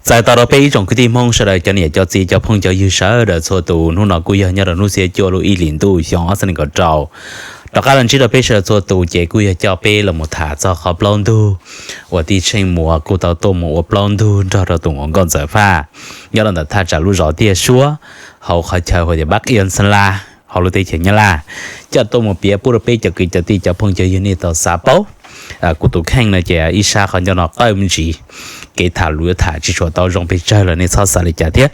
Txais tos rau peb ib tsoom kwv tij Hmoob sawv daws, cov niam cov txiv, cov phooj cov ywg sawv daws txhua tus, hnub no kuj yog nyob rau hnub xiab cuaj lub ib hlis ntuj xyoo ob txhiab nees nkaum rau. Rov qab los ntsib rau peb sawv daws txhua tus ces kuj yog coj peb los mus tham txog qhov plaub ntug uas tij Tsheej Muas kuj tau tuaj mus ua plaub ntug nrog rau tus nkauj Ntxawm Faj nyob rau ntawm thaj tsam lub zos Tiaj Suab hauv qhov chaw hu tias Pab Qia Xeeb Laj hauv lub teb chaws Nyab Laj, coj tuaj mus piav pub rau peb cov kwv cov tij cov phooj cov ywg nej tau xav paub. Kuv tus kheej no ces ib sab qhov ncauj no qawj me ntsis, kev tham lus yuav tham tsis tshua tau zoo pes tsawg los nej txhob xav li cas thiab.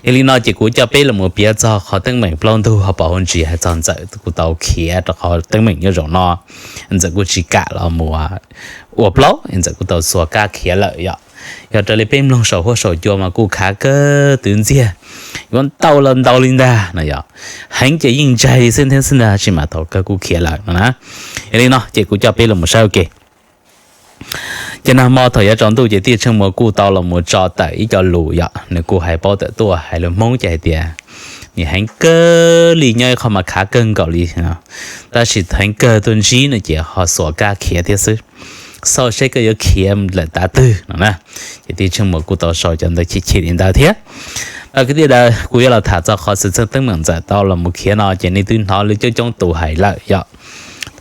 Yog li no ces kuv coj peb los mus piav txog qhov teeb meem plaub ntug ho pom hauv ntsis hais txog Ntxawm kuj tau khiav rau qhov teeb meem nyob zaum no. Ntxawm kuj tsis kam los mus ua plaub, Ntxawm kuj tau xuas kab khiav lawm yom. Yog raws li peb mloog saum huab saum cua mas kuj khav kawg twv ntxiag, yuav ntau los ntau li ntag no yom. Heev ces yeej ntsaig li xwb thiab xwb ntag, tsis mam thaum kawg kuj khiav lawm no na. Yog li no ces kuv coj peb los mus saib ua ke. Ces nag hmo thaum yav tsaus ntuj ces tij Tsheej Muas kuj tau los mus tso tawm ib co lus yom, nws kuj hais paub tawm tuaj hais lus Hmoob ces hais tias, nws heev kawg li, nyob ib qho mas khav kawg nkaus li, tab sis heev kawg tuaj ntsib no ces ho xuas kab khiav thiab xwb, xauj seb koj yuav khiav lawm tav twg no na. Ces tij Tsheej Muas kuj tau sau cov ntawd chim chim li ntawd thiab. Kwv tij sawv daws, kuv yuav los tham txog qhov xwm txheej teeb meem Ntxawm tau los mus khiav no ces nej twb hnov lawv coob coob tus hais lawm yom.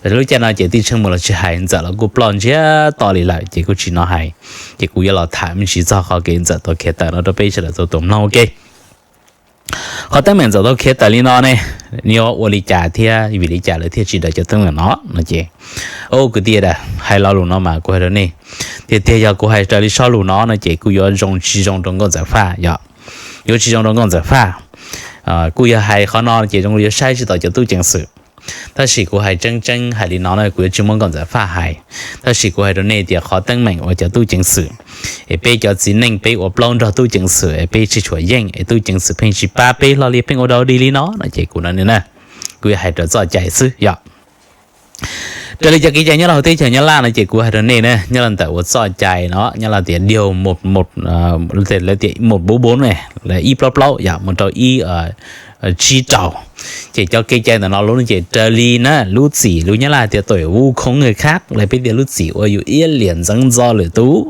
Lub caij no ces tij Tsheej Muas los tsis hais, Ntxawm los kuj ploj ntsiag to li lawm ces kuj tsis hnov hais. Ces kuv yuav los tham me ntsis txog qhov kev Ntxawm tau khiav tawm no rau peb sawv daws tau tus mloog ua ke. Qhov teeb meem Ntxawm tau khiav tawm li no ne, yuav ua li cas thiab vim li cas lawv thiaj tsis daws cov teeb meem no no ces, kwv tij sawv daws, hais lo lus no mas kuv hais rau nej, tiag tiag yog kuv hais raws li sob lus no no ces kuj yuav zoo tsis zoo rau nkauj Ntxawm Faj yom. Yuav tsis zoo rau nkauj Ntxawm Faj. Kuj yog hais qhov no ces zoo li yuav saib tsis taus cov tub ceev xwm. Tab sis kuv hais tseeb tseeb hais li no na, kuv yuav tsis muab nkauj Ntxawm Faj hais. Tab sis kuv hais rau nej tias qhov teeb meem uas cov tub ceev xwm, es peb cov txiv neej peb ua plaub nrog tub ceev xwm es peb tsis tshua yeej es tub ceev xwm pheej tsis pab peb hlo li, pheej ua dog dig li no no ces kuv no na, kuv yuav hais raws txoj cai xwb yom. Raws li cov kev cai nyob rau hauv teb chaws Nyab Laj no ces kuv hais rau nej na, nyob rau ntawm uas txoj cai no nyob rau tias điều một một, lawv tias một bốn bốn ne, lawv ib plaub plaub yom mus rau ib tsib rau. Ces cov kev cai ntawm no lub no ces raws li na lub txim lus Nyab Laj tias tuổi vu không người khác, lawv peb tias lub txim uas yus iab liam ntxeev ntxo lwm tus.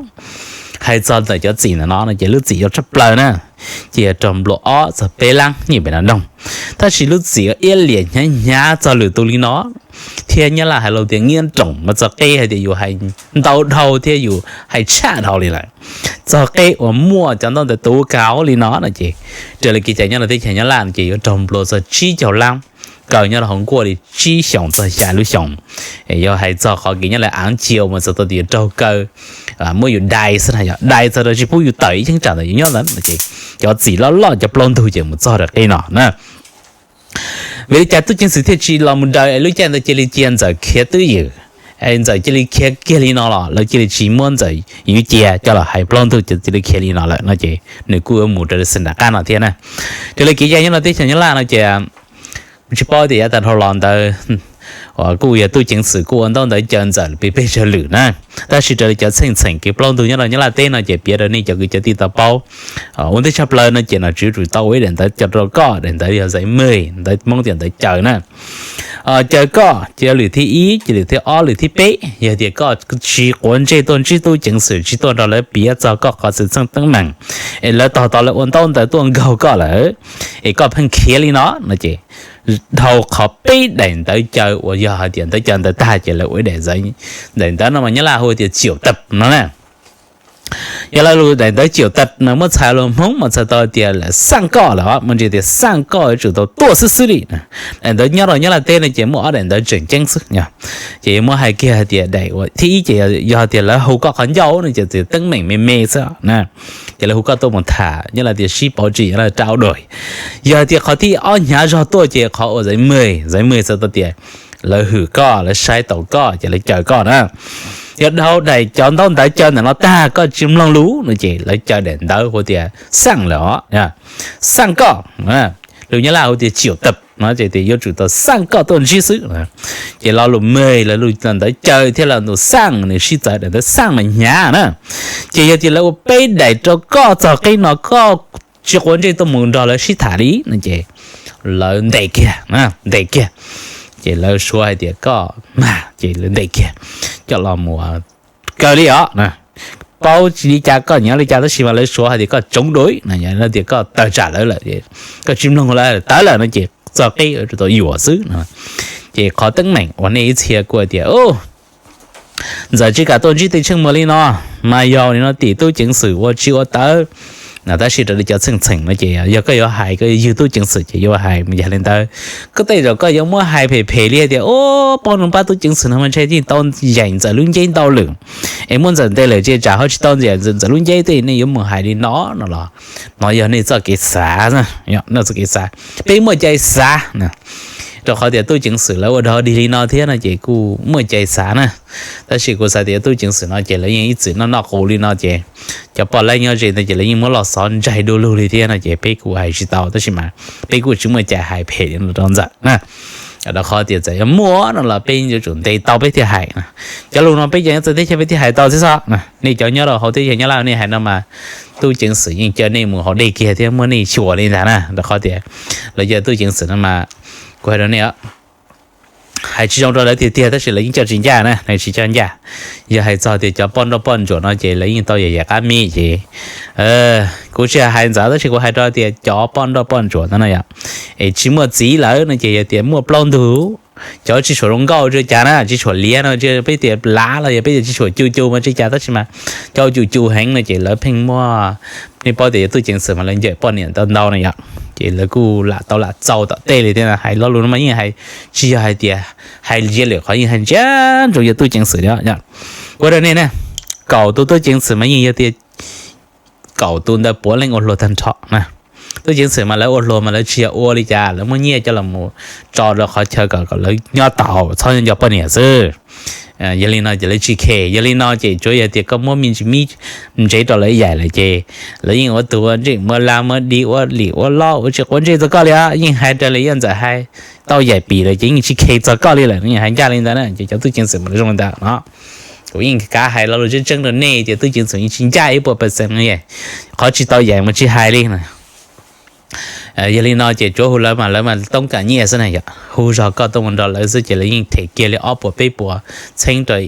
Hais txog ntawm cov txim ntawm no no ces lub txim yuav tshaj plaws na, ces yog raug nplua ob txog peb lab nyiaj pem no doog. Tab sis lub txim iab liam hnyav hnyav txog lwm tus li no thiab Nyab Laj hais lus tias nghiêm trọng mas txog qeb hais tias yus hais ntau dhau thiab yus hais tshaj dhau li lawm, txog qeb uas muaj cov ntaub ntawv tuav kauv li no no ces, raws li kev cai nyob rau teb chaws Nyab Laj no ces yuav raug nplua txog tsib caug lab, kaw nyob rau hauv nkuaj li tsib xyoos txog xya lub xyoos. Yog hais txog qhov kev nyob lawv av cia mas txog tau tias yuav raug kaw, muab yus dai xwb na, yog dai txog rau tsis pub yus tawm ib cheeb tsam ntawm yus nyob ntawd no ces cov txim loj loj cov plaub ntug ces mus txog rau qeb no na. Vim li cas tub ceev xwm thiaj tsis los mus daws es lub caij ntawd cia li cia Ntxawm khiav twb ywm, es Ntxawm cia li khiav kiag li no los lawv cia li tsis muab Ntxawm yuav cia coj los hais plaub ntug ces cia li khiav li no lawm no ces nws kuj yuav mus raws li xwm nram qab no thiab na. Raws li kev cai nyob rau teb chaws Nyab Laj no ces tsis paub tias yav tag dhau los ntawd uas kuj yog tub ceev xwm kuj ua ntaub ntawv caw Ntxawm pes pes tsawg lwm na. Tab sis raws li cov txheej txheem kev plaub ntug nyob rau Nyab Laj teb no ces piav rau nej cov kwv cov tij tau paub. Ua ntej tshaj plaws no ces nom tswv yuav tsum tau ua ib daim ntawv caw rau koj, daim ntawv yog giấy mời, ntawv Hmoob tias ntawv caw na. Caw koj ces yog lwm thib ib, ces lwm thib ob, lwm thib peb, yog tias koj tsis quav ntsej tuaj ntsib tub ceev xwm, tsis tuaj nrog lawv piav txog koj qhov xwm txheej teeb meem, es lawv tos tau lawv ua ntaub ntawv tuaj nkaug koj lawm, es koj pheej khiav li no no ces dhau qhov peb daim ntawv caw uas yog hais tias ntawv caw ntawd tag ces lawv ua ib daim, daim ntawv no mas Nyab Laj hu tias triệu tập no na. Yog lawv lus daim ntawv triệu tập no muab txhais lus Hmoob mas txhais tau tias lawv xaj koj lawm, muaj ntsis tias xaj koj yuav tsum tau tuaj xwb xwb li. Daim ntawv nyob rau Nyab Laj teb no ces muaj ob daim ntawv tseem ceeb xwb, ces yuav muab hais kiag hais tias daim uas thib ib ces yog tias lawv hu koj qhov ncauj no ces tias teeb meem me me xwb na, ces lawv hu koj tuaj mus tham, Nyab Laj tias sib pauv tsis, Nyab Laj trao đổi. Yog tias qhov thib ob hnyav zog tuaj ces qhov uas giấy mời, giấy mời txhais tau tias lawv hwm koj, lawv saib taus koj ces lawv caw koj na. Yog dhau daim cov ntaub ntawv caw ntawm no tag koj tsis mloog lus no ces lawv caw daim ntawv hu tias xaj lawm os, xaj koj. Lus Nyab Laj hu tias triệu tập no ces tias yuav tsum tau xaj koj tuaj ntsib xwb. Ces lo lus mời, lawv lus ntawv caw thiab lawv lus xaj nws sib txawv, daim ntawv xaj mas hnyav na. Ces yog tias lawv ua peb daim rau koj txog qeb no koj tsis quav ntsej tuaj mus nrog lawv sib tham li no ces lawv ntes kiag, ntes kiag. Ces lawv suav hais tias koj mag ces lawv ntes kiag coj los mus kaw li os. paub tsis li cas koj nyob li cas tab sis mas lawv suav hais tias koj tsoov dua no, tias koj tawm tsam lawv lawm, koj tsis mloog lawv tawv lawm no ces txog qib tau yuam xwb no. Ces qhov teeb meem uas nej ib txhia kuj tias Ntxawm tsis kam tuaj ntsib Tij Tsheej Muas li no, mas yog li no tim tub ceev xwm ua tsis ua tawv no. Tab sis raws li cov txheej txheem no ces yog koj yuav hais koj ywg tub ceev xwm ces yuav hais mus yog li ntawd. Koj tej zaum koj yuav muab hais phem phem li tias o, poj nroo pab tub ceev xwm no mas ntshe yeej tau yaim Ntxawm lub nceb ntau lawm, es muab Ntxawm ntes lawm ces tsam ho tsis tau yaim Ntxawm lub nceb tej, nej yuav mus hais li no no los, no yog nej txoj kev xav, nej txoj kev xav. Peb muaj cai xav na, rau qhov tias tub ceev xwm lawv ua dog dig li no thiab no ces kuj muaj cai xav na. Tab sis kuv xav tias tub ceev xwm no ces lawv yeej ib txwm noj noj qus li no ces cov poj laib nyob ze ntawd ces lawv yeej muab los xov ntsaig du lug li thiab no ces peb kuj hais tsis tau tab sis mas peb kuj tsis muaj cai hais phem li no rau Ntxawm na. Rau qhov tias txawm yuav muaj no los peb yuav tsum ntes tau peb thiaj hais. Cov lus no peb cov nyob txawv teb chaws peb thiaj hais tau xwb xwb. Nej cov nyob rau hauv teb chaws Nyab Laj nej hais no mas tub ceev xwm yeej caw nej mus haus dej kiag thiab muab nej xyuas li ntag na, rau qhov tias lawv cov tub ceev xwm no mas kuv hais rau nej, hais tsis zoo rau lawv tiag tiag tab sis lawv yeej coj tsis ncaj na, tsis coj ncaj. Yog hais txog tias cov poj nrauj poj ntsuam no ces lawv yeej tau yaim yaim qab mi ces kuv tsis hais Ntxawm tab sis kuv hais rau tias cov poj nrauj poj ntsuam no no yom, es tsis muaj txiv lawm no ces yog tias muaj plaub ntug, cov tsis tshua zoo nkauj tsis cas na, tsis tshua liav no peb tias lav los yog peb tias tsis tshua cu cu mas tsis cas tab sis mas cov cu cu heev no ces lawv pheej muaj, nej paub tias yog tub ceev xwm mas lawv ncaim poj niam ntau ntau no yom, ces lawv kuj lam tau lam txaus tom tej li thiab. Hais lo lus no mas yeej hais, tsis yog hais tias hais ntsia lwm qhov, yeej hais ntsia ntsoov yog tub ceev xwm li. Kuv hais rau nej na, kaum tus tub ceev xwm mas yeej yog tias kaum tus ntawd puav leej ua hluas tag nrho na. Tub ceev xwm mas lawv ua hluas mas lawv tsis yog ua li cas, lawv muab nyiaj coj los mus tso rau qhov chaw kom kom lawv nyob tau txhob nco poj niam xwb. Yog li no ces lawv tsis khe, yog li no ces tsuav yog tias koj muab me ntsis me ntsev rau lawv yaim lawm ces lawv yeej ua tus ua ntsej muag laj muag di ua lim ua lob ua tsis quav ntsej txog koj li os. Yeej hais raws li Ntxawm hais, tau yaim pim lawm ces yeej tsis khe txog koj li lawm, yeej hais ncaj li ntawd na ces cov tub ceev xwm mas lawv zoo li ntawd no. Kuv yeej kav hais lo lus tseeb tseeb rau nej tias tub ceev xwm yeej tsis ncaj ib puas percent no, qhov tsis tau yaim mas tsis hais li. Yog li no ces tsuav hu lawv mas lawv mas toob kam nyiaj xwb na yom, hu zog koj tuaj mus nrog lawv xwb ces lawv yeej them kiag li ob puas peb puas txheeb rau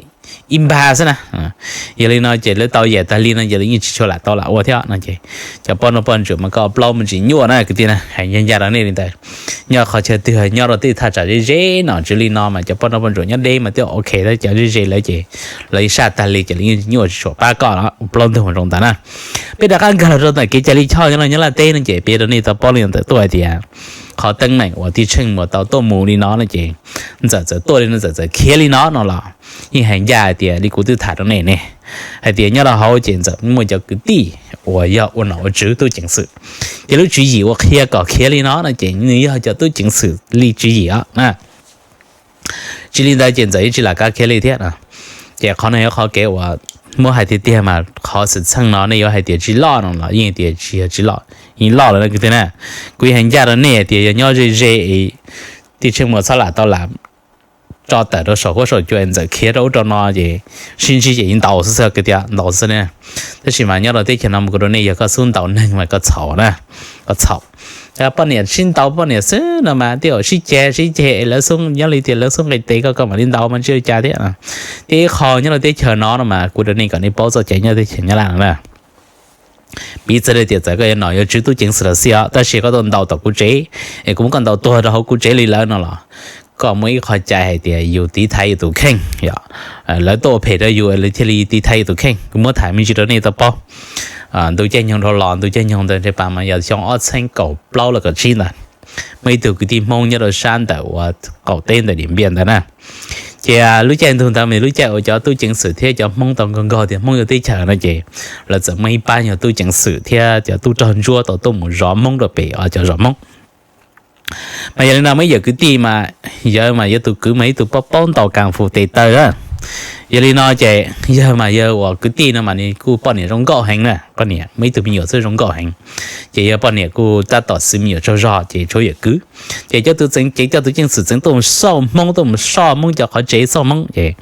ib npag xwb na. Yog li no ces lawv tau yaim tag li no ces lawv yeej tsis tshua lam tau lam ua thiab no ces cov poj nrauj poj ntsuam mas koj plaub me ntsis nyuaj na kwv tij na, hais ncaj ncaj rau nej li ntawd. Nyob qhov chaw twg nyob rau tej thaj tsam ze ze nom tswv li no mas cov poj nrauj poj ntsuam nyob deb mas twb ok tab sis cov ze ze lawv ces lawv saj tag li ces lawv yeej nyuaj tsis tshua pab koj los plaub ntug mas zoo ntawd na. Peb rov qab nkag los rau ntawm kev cai lij choj nyob Nyab Laj teb no ces peb rau nej tau paub li ntawm tuaj hais tias qhov teeb meem uas Tij Tsheej Muas tau tuaj mus li no no ces Ntxawm txawm tuaj li no, Ntxawm txawm khiav li no no los yeej hais ncaj hais tias li kuv twb tham rau nej ne, hais tias nyob rau hauv ces Ntxawm muaj cov kwv tij uas yog ua nom ua tswv tub ceev xwm, ces lub tswv yim uas qhia kom khiav li no no ces nws yog cov tub ceev xwm li tswv yim os na. Tsis li ntawd ces Ntxawm yeej tsis lam kav khiav li thiab no. Ces qhov no yog qhov kev uas muab hais tiag tiag mas qhov xwm txheej no nej yuav hais tias tsis loj no los yeej tias tsis yog tsis loj, yeej loj lawm na kwv tij na. Kuv yeej hais ncaj rau nej tias yog nyob ze ze es Tij Tsheej Muas txhob lam tau lam tso tawm rau saum huab saum cua es Ntxawm khiav rau ub rau no ces sib ntsib ces yeej ntaus xwb xwb kwv tij, ntaus xwb ne. Tab sis mas nyob rau teb chaws no mus kuv rau nej yog koj xub ntaus neeg mas koj txhaum na, koj txhaum. Poj niam sib ntaus poj niam xwb no mas tej zaum sib ceg sib ceg es lawv xub nyob li tias lawv xub nqis tes koj koj mam li ntaus mas tsis ua cas thiab. Thiab ib qho nyob rau teb chaws no no mas kuv rau nej kom nej paub txoj cai nyob teb chaws Nyab Laj no na. Piv txwv li tias txawm koj yuav nom yuav tswv tub ceev xwm los xij os tab sis koj tuaj ntaus tom kuv tsev es kuv muab koj ntaus tuag rau hauv kuv tsev li lawm no los koj muaj ib qho cai hais tias yus tiv thaiv yus tus kheej yom. Lawv tuaj ua phem rau yus lawv thiaj li tiv thaiv yus tus kheej. Kuv muab tham me ntsis rau nej tau paub. Ntu caij nyoog dhau los ntu caij nyoog ntawd ntshe pas mas yog xyoo ob txheeb kaum plaub los kaum tsib ntawd, muaj ib tug kwv tij Hmoob nyob rau sab ntawm uas qaum teb ntawm Diam Npiaj ntawd na. Ces lub caij ntu ntawd mas lub caij uas cov tub ceev xwm thiab cov Hmoob tau nkaug nkaug tias Hmoob yuav teb chaws no ces lawv txawm muaj ib pab nyuag tub ceev xwm thiab cov tub rog ntsuab tau tuaj mus zov Hmoob rau pem cov zos Hmoob. Mas yog li no muaj ib yawm kwv tij mas yawg mas yog tus kwv mas ib tug paub paub ntaus kas fus tes taw a. Yog li no ces yawg mas yawg uas kwv tij no mas nws kuj poj niam zoo nkauj heev na, poj niam muaj ib tug me nyuam xwb zoo nkauj heev. Ces yawg poj niam kuj tab tom xwv me nyuam tsaug zog ces tshuav yawm kwv. Ces cov tus txeev cev cov tus ceev xwm txeev tuaj mus xauj Hmoob, tuaj mus soj Hmoob cov qhov tsev xauj Hmoob ces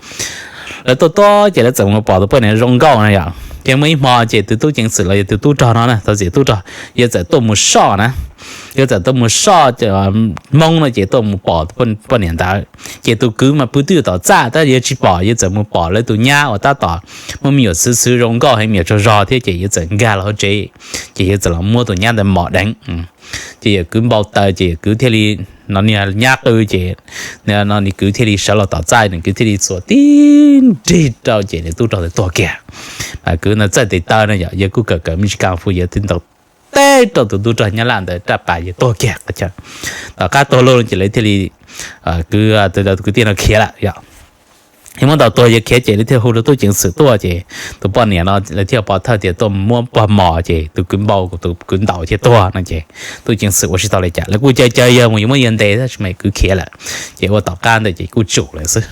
lawv tuaj tuaj ces lawv txawm mus pom tus poj niam zoo nkauj no yom. Ces muaj ib hmo ces tus tub ceev xwm los yog tus tub rog no na, tau txiv tub rog, yuav txawm tuaj mus soj na, yuav txawm tuaj mus soj Hmoob no ces tuaj mus pom poj niam ntawd. Ces tus kwv mas pw twj ywm tom txaj tab yuav tsis pom, yuav txawm mus pom lawv tus nyab uas tab tom muaj me nyuam xwb xwv zoo nkauj heev, me nyuam tsaug zog thiab ces yuav txawm nkag los hauv tsev, ces yuav txawm los muab tus nyab ntawd mos deev. Ces yawm kwv npau taws ces yawm kwv thiaj li, no niag nyab qw ces, no nws kwv thiaj li sawv los tom txaj, nws kwv thiaj li txuas tib nrig rau ces nws tub rog ntawd tuag kiag. Kwv ntawd txawj tes taw no yog yawg kuj kawm kawm me ntsis kas fus, yawg thiaj ntaus teb rau tus tub rog nyab laj ntawd raj pas yawg tuag kiag qhov chaw. Tom qab tuag lawm ces lawv thiaj li, kwv, tus kwv tij no khiav lawm yog. Yog muab ntaus tuag yawg khiav ces lawv thiaj hu rau tub ceev xwm tuaj ces tus poj niam no lawv thiaj pov thawj tias tuaj muab pog mos ces tus kwv npau, tus kwv ntaus thiaj tuag no ces tub ceev xwm ua tsis tau li cas, lawv kuj caw caw yawg mus yuav muab yawg ntes tab sis mas kwv khiav lawm. Ces ua tom qab ntawd ces kuj tsum lawm xwb.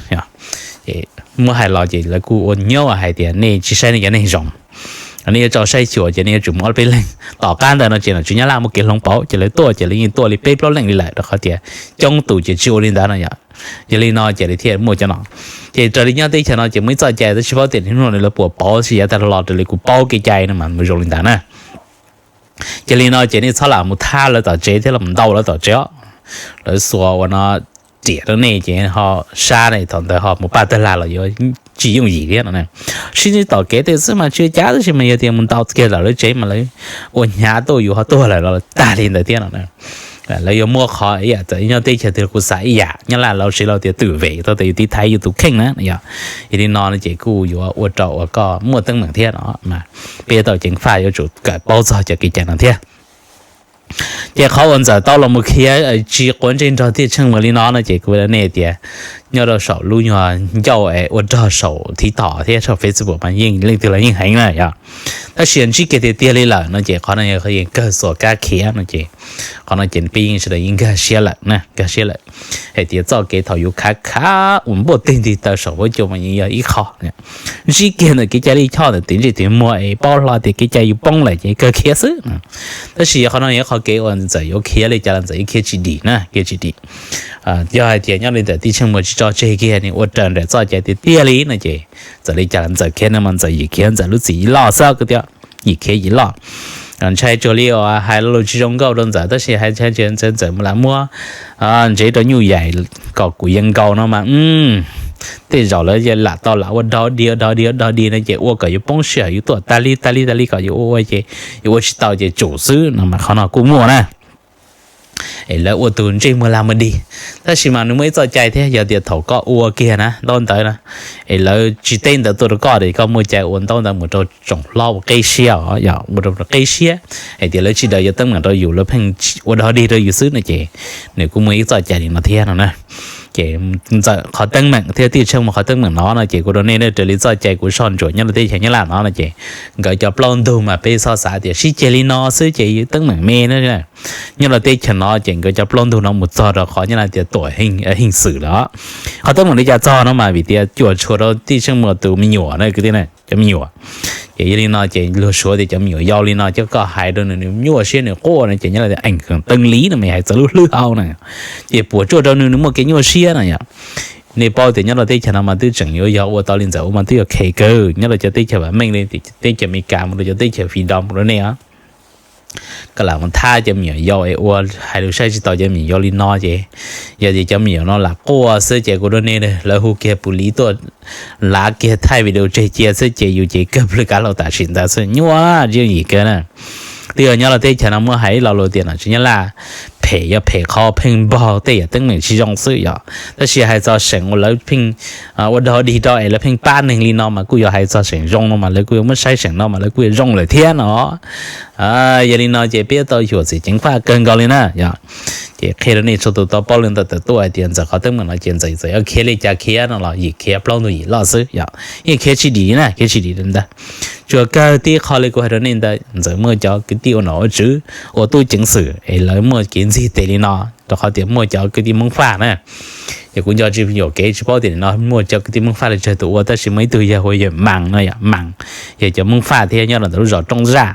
Ces muab hais los ces lawv kuj ua nyob hais tias nej tsis saib nej cov neeg zoo, nej yuav tso saib xyuas ces nej yuav tsum mus ob peb leeg. Tom qab ntawd no ces nom tswv nyab laj muaj kev hloov pauv ces lawv tuaj ces lawv yeej tuaj li peb plaub leej li lawm rau qhov tias coob tus ces tsis ua li ntawd no yom. Yog li no ces lawv thiaj muaj cov no. Ces raws li nyob teb chaws no ces muaj ib txoj cai tab sis tsis paub tias hnub no lawv puas pauv, tab sis yav tag los raws li kuv paub kev cai no mas mus zoo li ntawd na. Ces li no ces nej txhob lam mus thab lawv tom tsev thiab los ntaus lawv tom tsev os. Lawv xuas ua no riam rau nej ces ho sab ne, thaum ntawd ho mus paj tawg lag los yuav tsis yooj yim thiab no. Sib ntsib tom kev tej xwb mas tsis ua cas tab sis mas yog tias mus ntaus kiag lawm lawv tsev mas lawv ua hnyav tuaj yus ho tuag lawm los tag li ntawd thiab no. Lawv yuav muab qhov ib yam txawm nyob teb chaws twg kuv xav ib yam, nyob Laj los siv los tias twm vem tau tias yus tiv thaiv yus tus kheej na yom. Yog li no ces kuj yuav ua rau uas koj muaj teeb meem thiab no mas peb tau ceev faj yuav tsum kawm paub txog cov kev cai no thiab. Ces qhov uas Ntxawm tau los mus khiav tsis quav ntsej nrog Tiaj Tsheej ua li no no ces kuv hais rau nej tias nyob rau saum lub nyuag ncauj es ua rog saum TikTok thiab saum Facebook mas yeej leej twg los yeej heev na yom. Tab sis ntsib kiag tiag tiag li lawm no ces qhov no yog qhov yeej kawg xuas kab khiav no ces qhov no ces peb yeej sawv daws yeej nkag siab lawm na, nkag siab lawm. Hais tias txoj kev thaum yus khav khav uas npuaj teg nti taw saum huab cua mas yeej yog ib qho. Ntsib kiag ntawm kev cai lij choj ntawm tim ntsej tim muag es paub hlo tias kev cai yus poob lawm ces kawg khiav xwb. Tab sis qhov no yog qhov kev uas Ntxawm yuav khiav li cas los Ntxawm yuav khiav tsis dim na, khiav tsis dim. Yog hais tias nyob li ntawm Tij Tsheej Muas tsis tso tseg kiag nws ua raws nraim txoj cai tiag tiag li no ces txawm li cas los Ntxawm khiav no mas Ntxawm yim khiav, Ntxawm lub txim yim loj xwb kwv tij, yim khiav yim loj. Ntshai tsuas li uas hais lo lus tsis zoo nkauj rau Ntxawm tab sis hais ntshai Ntxawm, Ntxawm lam muab ntsev rau nyuj yaim kom kuv yeej nkaus no mas tej zaum lawv lam tau lam ua dog dig ua dog dig ua dog dig no ces ua kom yus poob sij hawm yus tuaj tas li tas li tas li kom yus ua ua ces yus ua tsis tau ces tsum xwb no mas qhov no kuj muaj na. Es lawv ua tus ntsej muag lag muag dig. Tab sis mas nws muaj ib txoj cai thiab, yog tias thaum koj ua kiag na ntaub ntawv na, es lawv tsis teb ntawv tuaj rau koj es koj muaj cai ua ntaub ntawv mus rau tsoom hlob ua qeb siab os, yog ua rau qeb siab, hais tias lawv tsis daws yuav teeb meem rau yus, lawv pheej ua dog dig rau yus xwb no ces nws kuj muaj ib txoj cai li no thiab no na. Ces Ntxawm qhov teeb meem thiab Tij Tsheej Muas qhov teeb meem no no ces kuv rau nej raws li txoj cai kuv soj ntsuam nyob rau teb chaws Nyab Laj no no ces nkawd cov plaub ntug mas peb txhob xav tias sib ceg li no xwb ces teeb meem me na. Nyob rau teb chaws no ces nkawd cov plaub ntug no mus txog rau qhov Nyab Laj tias tuam heej xwm lawm. Qhov teeb meem li cas txog no mas vim tias cuam tshuam rau Tij Tsheej Muas tus me nyuam na kwv tij, cov me nyuam. Ces yog li no ces luag suav tias cov me nyuam yau li no coj koj hais rau nws, nws nyuaj siab nws quaj no ces Nyab Laj tias ees kheem teeb li no mas hais txog lub hlwb hau na, ces puas tsuaj rau nws, nws muaj kev nyuaj siab no yom. Nej paub tias nyob rau teb chaws no mas twb tseem yuav yog ua tau li Ntxawm ua mas twb yuav khe kawg nyob rau cov teb chaws vam meej li teb chaws Amelikas mus rau cov teb chaws Fis Doos mus rau nej os. Koj lam mus thab cov me nyuam yau es ua hais lus saib tsis taus cov me nyuam yau li no ces, yog tias cov me nyuam no lam quaj xwb ces kuv rau nej, lawv hu kiag pus liv tuaj lav kiag thaij video tseg cia xwb ces yus ces kawg plhws kav hlau tam sim ntawd xwb, nyuaj tsis yooj yim kawg na. Twb yog nyob rau teb chaws no muab hais ib lo lus tias nom tswv Nyab Laj phem yog phem qhov pheej npog tej yam teeb meem tsis zoo xwb yom, tab sis hais txog seem uas lawv pheej ua dog dig rau es lawv pheej pab neeg li no mas kuj yog hais txog seem zoo no mas lawv kuj yuav muab saib seem no mas lawv kuj yuav zoo lawm thiab no. Yog li no ces peb tau xyuam xim ceev faj kawg nkaus li na yom. Ces qhia rau nej txhua tus tau paub li ntawm tawm tuaj hais tias Ntxawm qhov teeb meem no ces Ntxawm txawm yuav khiav li cas khiav no los yim khiav plaub ntug yim loj xwb yom, yeej khiav tsis dim na, khiav tsis dim li ntawd. Tsuas kawg tib qho li kuv hais rau nej ntawd, Ntxawm muaj cov kwv tij ua nom ua tswv, ua tub ceev xwm es lawv muaj kev ntxig tes li no rau qhov tias muaj cov kwv tij Hmoob Faj na, Ces kuv nco tsis yuam kev tsis paub tias nim no muaj cov kwv tij Hmoob Faj li tsawg tus ua, tab sis muaj ib tug yog hu yawg Mas no yom, Mas, yog cov Hmoob Faj thiab nyob rau ntawm lub zos Rooj Zaj.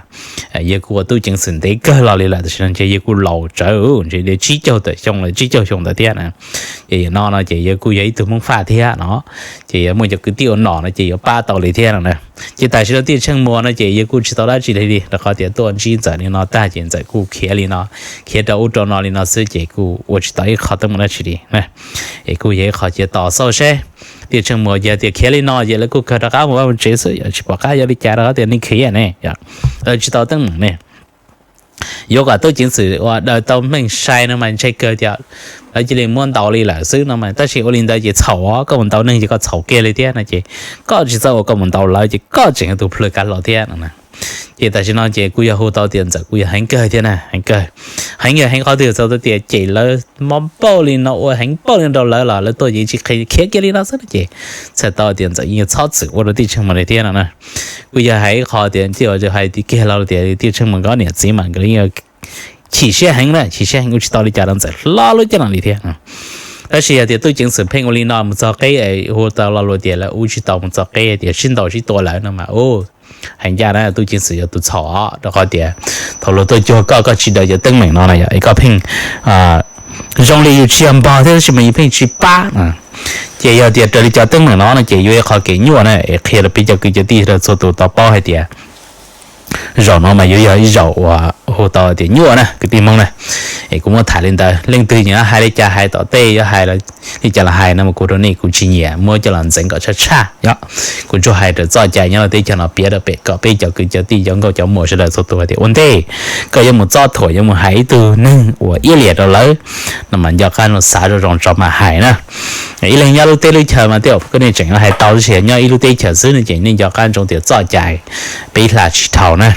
Yawg kuj ua tub ceev xwm ntev kawg los li lawm, tam sim no ces yawg kuj laus tsawv, ntshe li tsib caug tawm xyoo los tsib caug xyoo ntawd thiab na. Ces yawg no no ces yawg kuj yog ib tug Hmoob Faj thiab no, ces yog muaj cov kwv tij ua nom no ces yuav pab tau li thiab no na. Ces tam sim no Tij Tsheej Muas no ces yawg kuj tsis tau dab tsi li li, rau qhov tias tuaj ntsib Ntxawm li no tag ces Ntxawm kuj khiav li no, khiav rau ub rau no li no xwb ces kuj ua tsis tau ib qho teeb meem dab tsi li. Es kuj yog ib qho cia tos xauj seb. Tij Tsheej Muas yog tias khiav li no ces lawv kuj kawg rov qab mus vaj mus tsev xwb, yog tsis pom qab yog li cas rau qhov tias nws khiav ne, lawv tsis tau teeb meem ne. Yuav kom tub ceev xwm uas daws tau meej sai no mas ntshe kawg tias lawv cia li muab ntaus li lawm xwb no mas, tab sis ua li ntawd ces txhaum os, koj mus ntaus neeg ces koj txhaum kiag li thiab no ces koj tsis txawj ua, koj mus ntaus lawv ces koj tseem yog tus plhws kav hlau thiab no. Ces tam sim no ces kuj yog hu tau tias Ntxawm kuj yog heev kawg thiab na, heev kawg. Heev yog heev qhov twg? Txhais tau tias cem lawv mob npaum li no, ua heev npaum li rau lawv los lawv tuaj ces tsis qhia, khiav kiag li no xwb no ces txhais tau tias Ntxawm yeej txhob txwm ua rau Tij Tsheej Muas li thiab no na. Kuj yog hais ib qho tias tij hais tias kiag los tias Tij Tsheej Muas nkawd niam txiv mas nkawd yeej chim siab heev na, chim siab heev ua tsis tau li cas rau Ntxawm hlo lub caj no li thiab. Tab sis yog tias tub ceev xwm pheej ua li no mus txog qib, hu tau lo lus tias lawv ua tsis tau mus txog qib tias sib ntaus sib tua lawm no mas, heev ncaj na, tub ceev xwm yog tus txhaum os, rau qhov tias thaum luag tuaj cuag koj, koj tsis daws cov teeb meem no na yom, es koj pheej zoo li yus tsis yog npog thiab tab sis mas yus pheej tsis pab. Ces yog tias raws li cov teeb meem no no ces yuav ib qho kev nyuaj na, es qhia rau peb cov kwv cov tij rau txhua tus tau paub hais tias zaum no mas yuav yog ib zaum uas hu tau tias nyuaj na kwv tij Hmoob na. Es kuv muab tham li ntawd, leej twg nyiam hais li cas hais tom tej, yuav hais li cas los hais no mas kuv rau nej kuv tsis nyiam, muab coj los ntxeev kom tshaj tshaj yom. Kuv tsuas hais raws txoj cai nyob rau teb chaws no piav rau pem kom peb cov kwv cov tij cov nkauj cov muam sawv daws txhua tus hais tias ua ntej koj yuav mus txob thuam, yuav mus hais ib tug neeg uas iab liam rau lawv no mas nco qab los xav zoj zoo tso mas hais na. Ib leeg nyob lub teb lub chaws mas tej zaum koj nej tseem hais tau, tab sis nyob ib lub teb chaws xwb no ces nej nco qab ntsoov tias txoj cai peb hla tsis dhau na.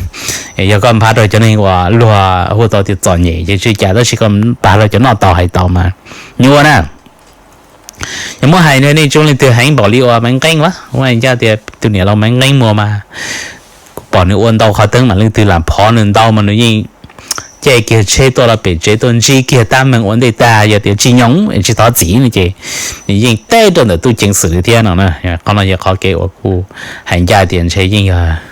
Yog koj npaj rau cov neeg uas luag hu tau tias txom nyem ces tsis cas, tab sis koj npaj rau cov noj tau hais tau mas nyuaj na. Yog muab hais nej tsoom leej twg heev npaum li uas Maiv Nqeeb a, ua ncaj tias tus niam laus Maiv Nqeeb Muas mas kuv pom nws ua ntau qhov teeb mas leej twg lam phov nws ntau mas nws yeej caij kiag tsheb tuaj rau pem tsev tuaj ntsib kiag tab meeg ua ntej tag, yog tias tsis nyoos tsis thov txim no ces nws yeej teb rau ntawm tub ceev xwm li thiab no na. Qhov no yog qhov kev uas kuv hais ncaj tias ntshe yeej yog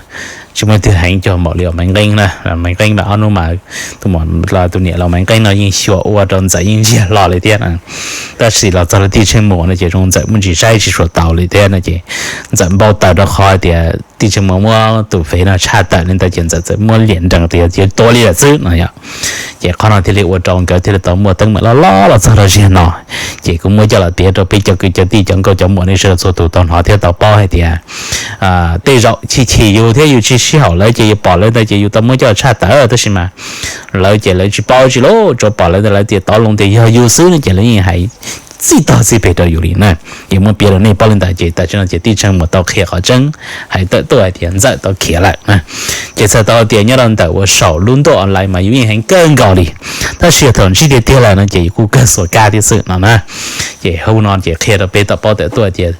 tsis muaj leej twg heev cuag npaum li uas Maiv Nqeeb na. Maiv Nqeeb mas ob hnub mas tus niam laus Maiv Nqeeb no yeej xyuas ua rau Ntxawm yeej ntsiag hlo li thiab. Tab sis los txog rau Tij Tsheej Muas no ces zoo Ntxawm muaj ntsis saib tsis tshua tau li thiab no ces Ntxawm npau taws rau qhov tias Tij Tsheej Muas muab tus fev no tshaj tawm li ntawd ces Ntxawm txawm muab liam nrees tias yuav tua li lawm xwb no yom. Ces qhov no thiaj li ua rau nkawd thiaj li tau muaj teeb meem loj loj los txog rau ziag no. Ces kuv muab coj los piav rau peb cov kwv cov tij cov nkauj cov muam nej sawv daws txhua tus tau hnov thiab tau paub hais tias tej zaum chim chim yus thiab yus tsis sib haum lawv ces yus pom lawv ntawd ces yus tau muab coj tshaj tawm, tab sis mas lawv ces lawv tsis paub tsis lub tsuas pom lawv ntawd lawv tias tov loo tias yog yus xwb no ces lawv yeej hais txij tog txij pem rau yus li na. Ces muab piav rau nej paub li ntawd ces tam sim no ces Tij Tsheej Muas tau qhia qhov tseeb hais tawm tuaj hais tias Ntxawm tau khiav lawm na. Ces txhais tau tias nyob rau ntawm uas saum lub ntuj online mas yus yeej heev kawg nkaus li, tab sis yog thaum ntsib tiag tiag lawm no ces yus kuj kawg xuas kab thiab xwb no na. Ces hauv no ces qhia rau peb tau paub tawm tuaj tias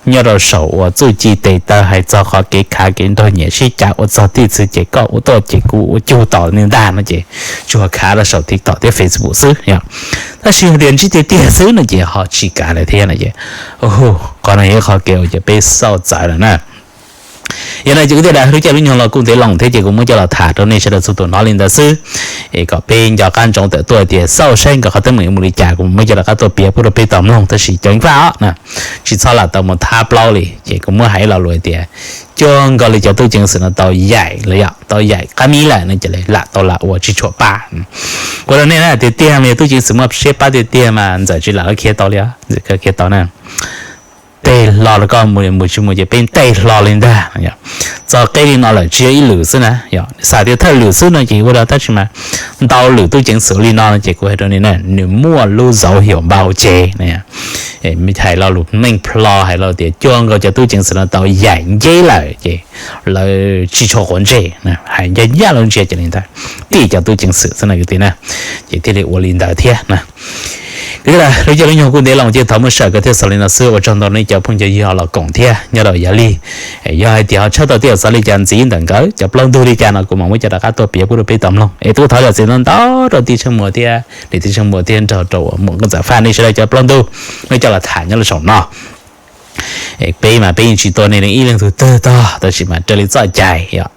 nyob rau saum uas txuj ci tes taw hais txog qhov kev khav kev nrog nyiam sib cav ua txog tij txwv ces koj ua tuaj ces kuv ua cug tom li ntag no ces tsuas khav rau saum TikTok thiab Facebook xwb yom. Tab sis yog tias ntsib tiag tiag xwb no ces ho tsis kav lawm thiab no ces qhov no yog ib qhov kev uas ces peb xauj txawv lawm na. Yog no ces kuv thiaj li lub caij lub nyoog los kuj ntev loo thiab ces kuv muab coj los tham rau nej sawv daws txhua tus hnov li ntawd xwb. Es kom peb nco qab ntsoov tawm tuaj tias xauj saib nkawd qhov teeb meem mus li cas kuv muab coj los qab tuaj piav pub rau peb tau mloog tab sis cov ib faj os na, tsis txhob lam tau mus thab plaub li ces kuv muab hais lo lus tias cuag nkaus li cov tub ceev xwm no tau yaim lawm yom, tau yaim qab mib lawm no ces lam tau lam ua tsis tshua pab. Ua rau nej na tiag tiag mas yog tub ceev xwm muaj siab pab tiag tiag mas Ntxawm tsis lam khiav tau li, Ntxawm khiav tau na. Tej hlo rau koj mus mus tsis mus ces peb tej hlo li ntag. Txog qib li no lawm tsis yog ib lwm xwb na, yog xav tias thawj lwm xwb no ces ua rau tab sis mas ntau lwm tub ceev xwm li no no ces kuv hais rau nej na, nws muaj lub zauv hiaum npau ces hais lo lus meej plho hais lo tias cuag nkaus cov tub ceev xwm no tau yaim nceb lawm ces lawv tsis tshua quav ntsej, hais ncaj ncaj lub ntsiab ces li ntawd, tij cov tub ceev xwm xwb na kwv tij na, ces thiaj li ua li ntawd thiab na. Kwv tij, lub caij lub nyoog kuj ntev loo ces thov muab sawv kawg thiab xaus li no xwb. Ua tsaug ntau nej cov phooj cov ywg los koom thiab nyob rau yav lig. Yog hais tias ho tshaj tau tej yam xav li cas ntxiv ntawm nkawd cov plaub ntug li cas no kuv mam muab coj rov qab tuaj piav pub rau peb tau mloog. Es kuj thov zam txim ntau ntau rau tij Tsheej Muas thiab niam tij Tsheej Muas thiab nrog rau muam Nkauj Ntxawm Faj nej sawv daws cov plaub ntug, nej coj los tham nyob rau saum no. Peb mas peb yeej tsis tua nej ib leej twg twg tog, tab sis mas raws li txoj cai yom,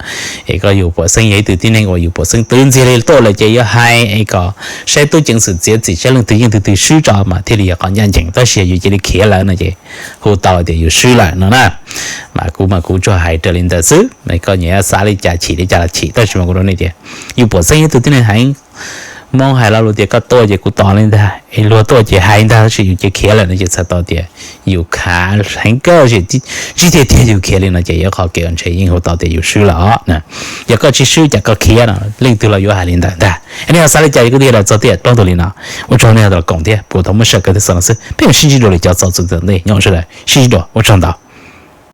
es koj yus puav xeeb yog ib tug tib neeg uas yus puav xeeb twv ntxiag li tuaj lawm ces yuav hais es kom saib tub ceev xwm txiav txim saib leej twg yeej twg twg swb tso mas thiaj li yog qhov ncaj ncees. Tab sis yog yus cia li khiav lawm no ces hu tau tias yus swb lawm no na. Mas kuv mas kuv tsuas hais raws li ntawd xwb, koj nyiam xav li cas chim li cas los chim, tab sis mas kuv rau nej tias yus puav xeeb yog ib tug tib neeg heev. Hmoob hais lo lus tias koj tuaj ces kuv tos li ntag, es luag tuaj ces hais ntag, tab sis yus cia khiav lawm no ces txhais tau tias yus khav heev kawg, ntsib tiag tiag yus khiav li no ces yog qhov kev uas ntshe yeej hu tau tias yus swb lawm os. Yog koj tsis swb cas koj khiav no, leej twg los yuav hais li ntawd ntag. Nej ho xav li cas, kuv thiaj li txog tiam plaub ntug li no. Ua tsaug nej los koom thiab, kuv thov muab sawv kawg thiab xaus no xwb, peb mam sib ntsib dua lwm cov txuas ntxiv tom ntej, nyob zoo sawv daws, sib ntsib dua, ua tsaug ntau.